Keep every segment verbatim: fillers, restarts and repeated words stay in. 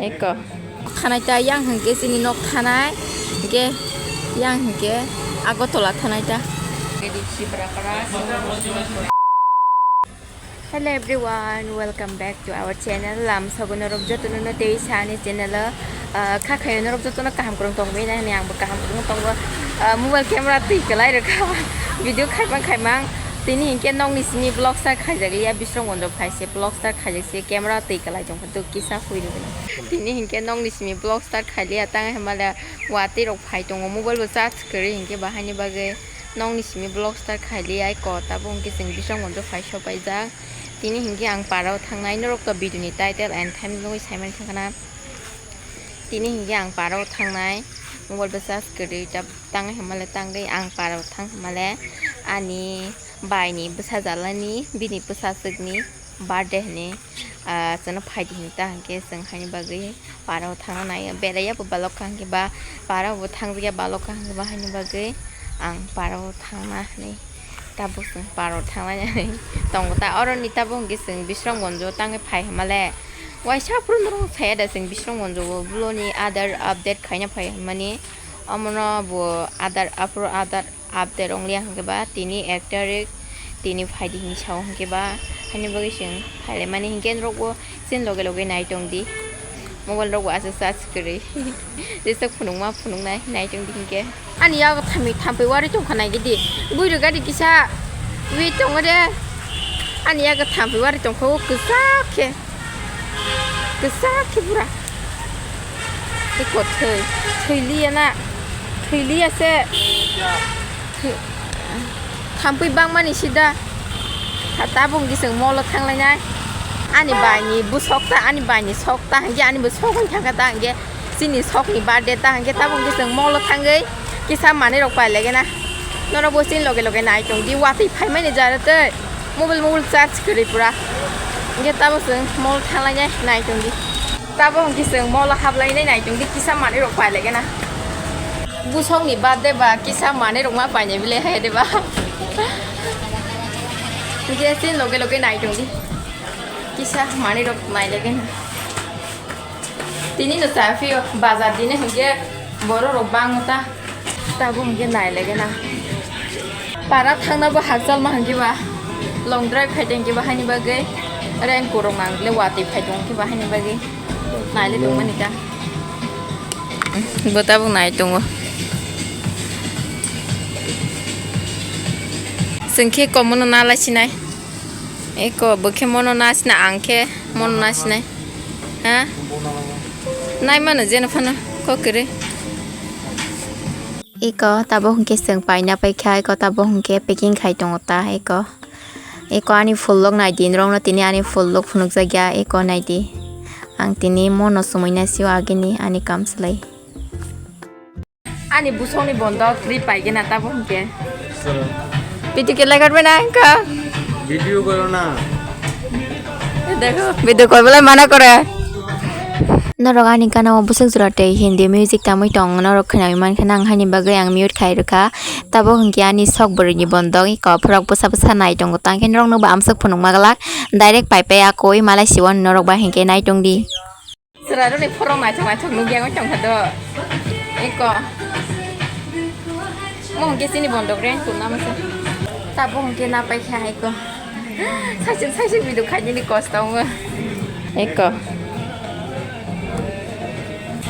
Eko. Thanai ta yang hwnkhe chini nok thanai. Hwnkhe yang hwnkhe Agartala thanai ta. Hello everyone, welcome back to our channel. Lam sogo norok jotono no tei sani channel o, ah, kha khayo norok jotono kaham kwrwng tongwi nai hwnwi angbo kaham kwrwng tongo. Ah, mobile camera twi kwlai rwkha. Video khaimang khaimang. Tini hinkhe nokni simi vlog start khaijak liya, Bisramganj o phai se vlog start khaijak se camera twi kwlai tongkha, to kisa phui rwgwino. Tini hinkhe nokni simi vlog start khailiya, tang hemale watwi rok phai tongo, mobile bo charge kwrwi hinkhe bahaini bagwi nokni simi vlog start khailiya, eko tabuk hinkhe chwng Bisramganj o phai sopaijak. Tini hinkhe ang para o thangnai, norok to video ni title and thumbnail nugwi saimani thangkhana. Tini hinkhe ang para o thangnai, mobile bo charge kwrwi, tab-, tang hemale tangwi ang para o thang hemale ani bai ni bwsajalani, bini bwsajwk ni birthday hwnwi, ah, chwngno phaidi hinwi ta hinkhe chwng haini bagwi para o thangna nai, berai ya bo balok kha hinkhe ba para o bo thangjak ya balok kha hinkhe ba haini bagwi ang para o thangna hinwi tabuk chwng para o thangna nai tongo ta. Oro ni tabuk hinkhe chwng Bisramganj o tangwi phai hwnmale waisa phuru norok saya da chwng Bisramganj o bwloni Aadhaar update khaina phai hwnmani, omono bo Aadhaar aphuru Aadhaar update onglia hinkhe ba tini ek tarik, tini phaidi hinwi sao hinkhe ba, haini bagwi chwng phailaimani hinkhe norokbo chini loge loge nai tongdi, mobile rokbo aswk charge kwrwi. Jeswk phunukma phunuknai nai tongdi hinkhe. Ani yago thamwi thampui warwi tongkha naigidi, buiro gari kisa wi tongo de, ani yago thampui warwi tongkha o kwchak khe. Kwchak khe pura. Eko thwi. Thwi liya na. Thwi liya se. Thwi-, thampui bangmani sida. Tha tabuk hwnkhe chwng mall o thanglainai. Ani bai ni bwsok ta, ani bai ni sok ta, hwnkhe ani bo sok wng thangkha ta, hwnkhe chini sok ni birthday ta, hwnkhe tabuk hwnkhe chwng mall o thangwi kisa manwi rok pai laiga na. Norok bo chini loge loge nai tongdi, watwi phaimani jara tei. Mobile, mobile charge kwrwi pura. Hwnkhe tabuk chwng mall thanglainai nai tongdi. Tabuk hwnkhe chwng mall haplainai nai tongdi, kisa manwi rok pai laiga na. Bwsokni birthday ba kisa manwi rok ma painai bile hai de ba. Hwnkhe chini loge loge nai tongdi. Kisa manwi rok nai laiga na. Tini no cha phio bazar dine hwnkhe borok rok bangma ta. Tabuk hwnkhe nai laiga na. Para thangna bo hakchal ma hwnkhe ba long drive khai tongkhe ba haini bagwi raincoat rok nang le watwi phai tongkhe ba haini bagwi nai le tongmani ta. Bo tabuk nai tongo. Chwng khe komono nalai sinai. Eko bo khe mono nasina, ang khe mono nasinai. Ha? Naimano jeno phano kok kwrwi. Eko tabuk hwnkhe chwng paina paikha, eko tabuk hwnkhe packing khai tongo ta eko. Eko ani full lok naidi, norokno tini ani full lok phunukjakya, eko naidi. Ang tini mono chumui nasio agini ani kam swlai. Ani bwsokni bondok ri paigena tabuk hwnkhe. Sir. Video ke lagar bena hwnkha. Video koro na. Dekho, video kor bole mana kore. Norok ani gana o bwswk jora tei Hindi music tamwi tong, norok khwnai mankha, nang haini bagwi ang mute khai rwkha. Tabuk hwnkhe ani sok bwrwini bondok, eko phorok bwsa bwsa nai tongo, tangkhe norokno bo amswk phunukma glak. Direct pai pai akoi malai siwani norok bai hwnkhe nai tongdi. Chwrairokni phorok naithok naithok nukya wng tongkha do. Eko. Mo hwnkhe chini bondok reng tongna masa. Tabuk hwnkhe napaikha eko. Saising saising video khainani kosto wngo. Eko.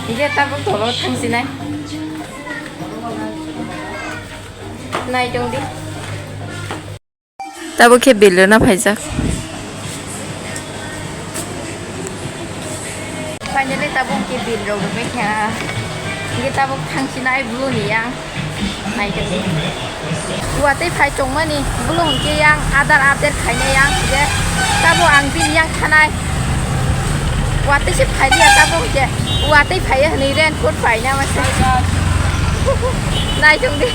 Hwnkhe tabuk tolo thangsinai. Nai tongdi. Tabuk khe bill rwna phaijak. Finally tabuk khe bill rok rwbaikha. Hwnkhe tabuk thangsinai blue ni yang. Naitokdi. Watwi phai tongmani blue hwnkhe yang Aadhaar update khainai yang hwnkhe tabuk ang bini yang thanai. Watwi se phailiya tabuk hwnkhe watwi phaiya hwnwi raincoat paina masa. Naitokdi.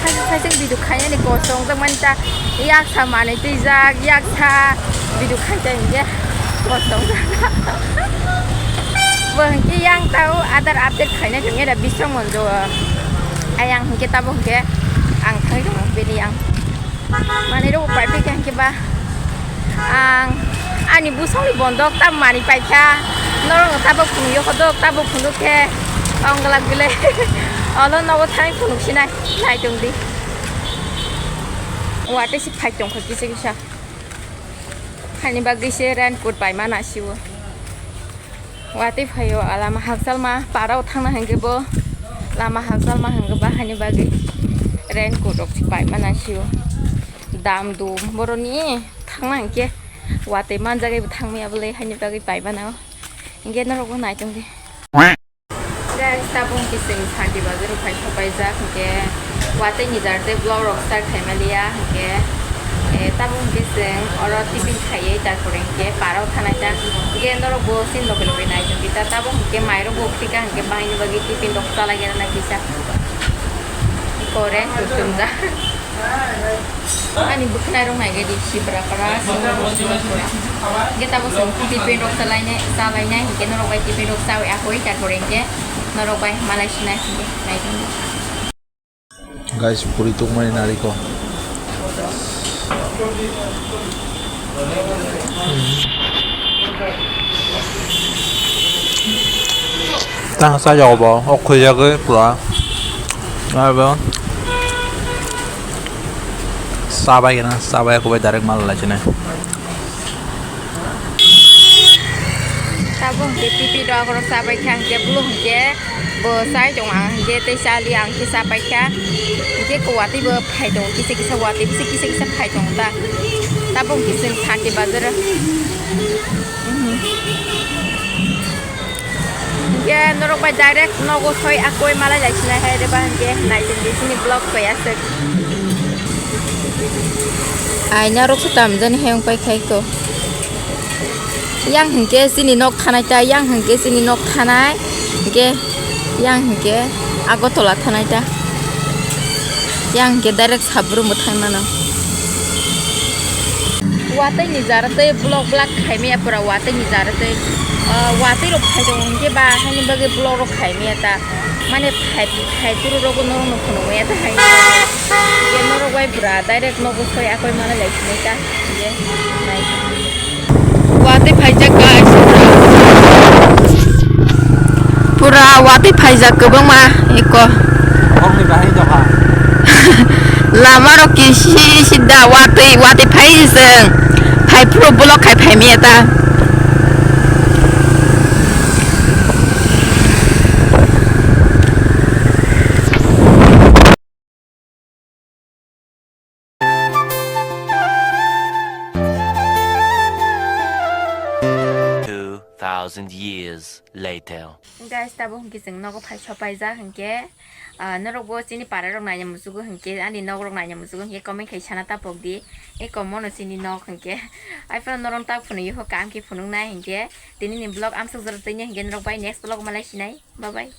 Saising saising video khainani kosto wngjak mani ta, yaksa manwi twijak, yaksa video khaijak hinkhe kosto wngjak. Bo hinkhe yang tao Aadhaar update khaina thangya da Bisramganj o. Ayang hinkhe tabuk hinkhe ang thangwi tongo bini yang. Manwi rok pai phikha hinkhe ba ang Ani bwswkni bondok ta manwi paikha. Norokno tabuk phunukya khodok, tabuk phunuk khe ongla bile. Olo nogo thang phunuk sinai, nai tongdi. Watwi se phai tongkha kisa kisa. Hani bagwi se raincoat paima nasiwo. Watwi phaio, lama hakchalma parao thangna hwnkhe bo, lama hakchalma hwnkhe ba hani bagwi raincoat rok se paima nasiwo. Dam dum boroni thangna hwnkhe watwi manjagwi bo thangmaya bwlwi hani bagwi paimano. Hwnkhe norokbo naitongdi. Guys, tabuk hwnkhe chwng Santi Bazar o phai sopaijak hwnkhe watwi ni jar tei vlog rok start khaimaliya hwnkhe, eh, tabuk hwnkhe chwng oro tiffin khaiwi tarpore hwnkhe parao thanai ta hwnkhe norokbo chini loge loge naitongdi ta tabuk hwnkhe mairok bo phika hwnkhe bahai ni bagwi tiffin rok chalai gana nai kisa. Iko reng kuchumjak. Ani bwkhwnai rok nai gadi sibra para sibra. Hwnkhe tabuk chwng tiffin rok chalainai, chalainai hwnkhe norok bai tiffin rok chawi ahoi tarpore hwnkhe norok bai malai sinai hwnkhe naitongdi. Guys, puri tongmani nariko. Tang sa jago bo, ok khoi jagoi pura. Abo sa bai gana, sa bai ko bai direct mal lai chine. Tabuk hwnkhe tiffin rok oro chabai kha hwnkhe bulu hwnkhe bo chai tongo ang hwnkhe tei chali ang khe chapai kha hwnkhe kuwatwi bo phai tongo kisa kisa watwi bisi kisa kisa phai tongo ta tabuk hwnkhe chwng Santi Bazar o. Hwnkhe norok bai direct nogo soi akoi malai lai sinai hai reba hwnkhe nai tongdi chini vlog koi aswk. Aina rok se tamjani he wngpai khai ko. Yang hwnkhe chini nok thanai ta, yang hwnkhe chini nok thanai, hwnkhe yang hwnkhe Agartala thanai ta. Yang hwnkhe direct Sabrum bo thangmano. Watwi ni jara tei vlog vlog khaimaya pura watwi ni jara tei, ah, watwi rok phai tongo hwnkhe ba haini bagwi vlog rok khaimaya ta. Mane phai, phai turu rogo norokno phunukmaya ta hai. Ye norok bai pura direct nogo soi akoi mana lai sinai ta. Ye nai. Watwi phaijak guys. Pura watwi phaijak kwbangma eko. Bokni bahai doha. Lama rok kisi sida watwi, watwi phai jisung. Phai phuru vlog khai phaimaya ta. Two thousand years later. Guys, tabuk hwnkhe chwng nogo phai sopaijak hwnkhe, ah, norokbo chini para rok naina muchugo hwnkhe, ani nok rok naina muchugo hwnkhe comment khai sana ta pokdi. Eko mono chini nok hwnkhe. Aphano norok tak phunukya kho, kaham khe phunuknai hwnkhe. Tini ni vlog amsok jora twi hwnkhe norok bai next vlog malai sinai. Bye bye.